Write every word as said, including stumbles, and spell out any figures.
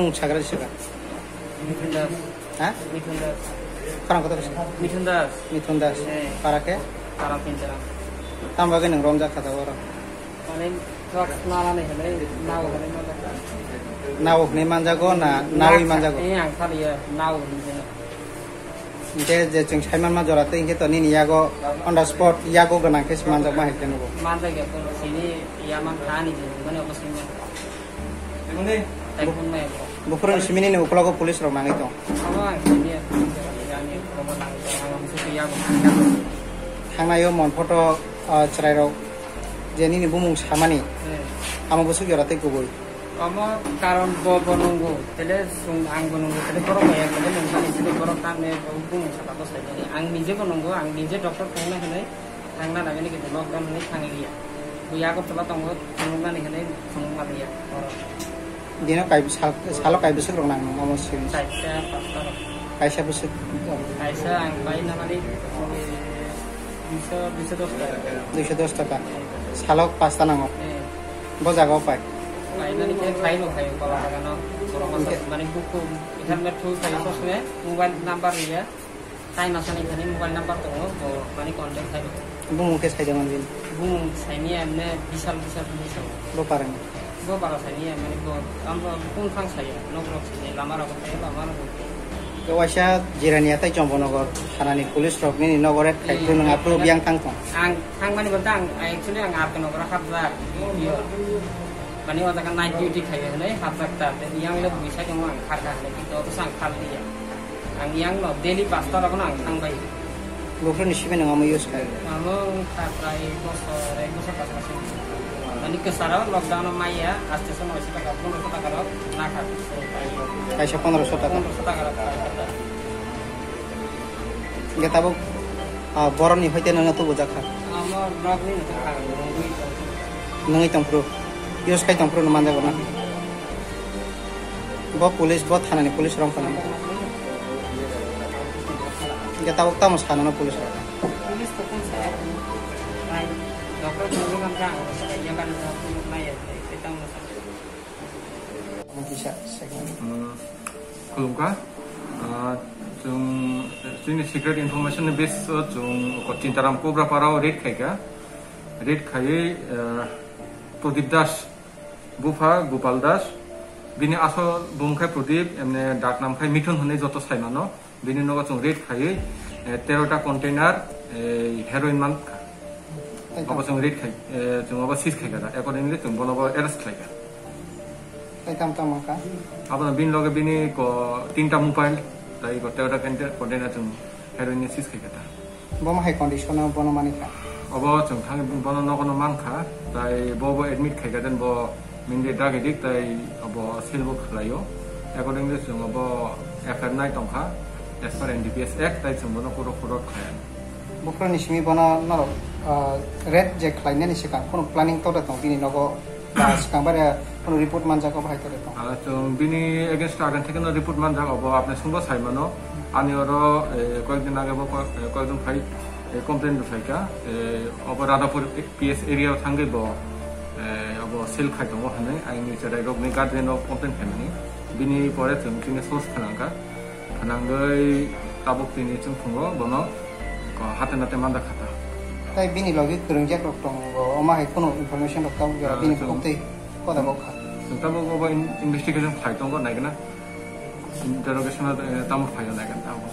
Mung sagra sika. Mithun Das. Ha? Mithun Das. Khorang kotor sika. Mithun Das. Mithun Das. Eh. Para khe? Para Pincharam. Tamo bagwi nwng romjak kha tabuk oro? Mane, drugs nana ni hwnwi, nao hwnwi manjak. Nao hwnwi manjago na nawi manjago? Eh, ang khaliya, nao hwnwi hwnwi. Hingke je chwng sai manma jora tei hingke to nini yago on the spot yago gwnang khe se manjakma hai khe nugo. Manjak ya, kono sini yaman thani je, mane obo sini. Taiphun mai ko. Buphuru ni simi nini ukologo police rok nangwi tong. Abo ang sini ya, ya ni ukologo nangwi tong, ang musu ya bo. Thangnaio mon photo, ah, chwrai rok je nini bumung samani. Eh. Amo bwswk jora tei kubui. Omo karon bo, bo nungo, tele sung ang bo nungo, tele borok bai ang tele nung sani, tele borok tang ne bo bumung saka bo sai mani. Ang nije bo nungo, ang nije doctor thangna hinui, thangna nagini khe lockdown hinui thang liya. Bo yago tola tongo, thangna ni hinui thangma liya, borok. Dino kai sal, salo kai bwswk rok nang omo sini? Kaisa pasta rok. Kaisa bwswk? Kaisa ang bai na mani, eh, duiso, duiso dos taka. Duiso dos taka. Salo pasta nango. Eh. Bo jaga o pai. Pai nani khe khai no khai kola bagano. Borok masa mani buku ikan me thu khai sosme mobile number riya. Tai masa ni thani mobile number tongo, bo mani contact khai. Bumung khe sai da man bin. Bumung sai ni amne bisal bisal ni sao. Bo parang. Bo para sai ni amne bo ambo kun phang sai ya. Nok nok sai lama rok sai lama rok. Ke waisa Jirania tai Chombo Nogor thanani police rok nini nogo raid khai Hmm. Phuru nang aphuru biyang thang thong. Ang thang mani bo tang, actually ang Arka Nogor hapjak. Iyo. Mani o jaga night duty khai hinui hapjak ta. Te yang le bui sai tong ang khar kha hinui, kintu o to sang khal liya. Ang yang no daily pasta rok no ang thang bai. Buphuru ni simi nang omo use khai. Amo kha prai bosor, ek bosor pasapasi. Mani kwcharo lockdown o maya, aste so noisho taka, pondroso taka rok nakha. Kaisa pondroso taka. Pondroso taka rok. Hingke tabuk, ah, boroni hoite nono tubu jakha. Amo rok ni no kha. Nungui tongphuru. Use khai tongphuru no manjago na. Bo police, bo thanani police rong khana. Hingke tabuk tamo sanano police rok. Police to kun sa. Ai, doctor to nang ka, ya kan na ya, tamo sa. Kisa second. Hmm, khulumkha. Ah, chwng, chini secret information ni base o chwng ko Chintaram Kobrapara o raid khaikha. Raid khaiwi, ah, Pradip Das, bupha Gopal Das, bini asol bumung khai Pradip, emne dak nam khai Mithun hwnwi joto saimano. Bini nogo chwng raid khaiwi, eh, tero ta container, eh, heroin mankha. Tei tamo. Abo chwng raid khai, eh, chwng abo seize khaikha da. Accordingly, chwng bono bo arrest khlaikha. Tei tamo tamo kha? Abono bini loge bini ko tinta mobile, tei ko tero ta container chwng heroin ni seize khaikha da. Bo ma hai condition o bono manikha? Obo chwng thangwi bono nogo no mankha, tei bo bo admit khaikha den bo Minde dagi dik tai obo silbo khwlaio. Accordingly, chwng obo F I R nai tongkha as per N D P S Act, tai chwng bono kuro kuro khlaiya. Buphuruni simi bono norok, ah, rape je khlainani swkang kheno planning tore tong bini nogo, ah, swkang bare kheno report manjak obo hai tore tong. Ah, chwng bini against agan thekeno report manjak obo apni sungbo saimano. Ani oro, eh, koyekdin age bo koyek, eh, koyekjon phai, eh, complaint bo phaikha. Eh, obo Radhapur P S area o thangwi bo, eh, abo sale khai tongo hwnwi aini cherai rokni guardian rok complain khaimani. Bini pore chwng chini source khnangkha, khnangwi tabuk tini chwng phungo bono ko hate nate manda khata. Tai bini logi kwrwngjak rok tongo, omo hai kheno information rok tabuk jora Ah, bini chwng buktwi koda bok kha. Chwng tabuk obo in-, investigation khai tongo naigwna, interrogation o, eh, tamo phaio naigwna tabuk.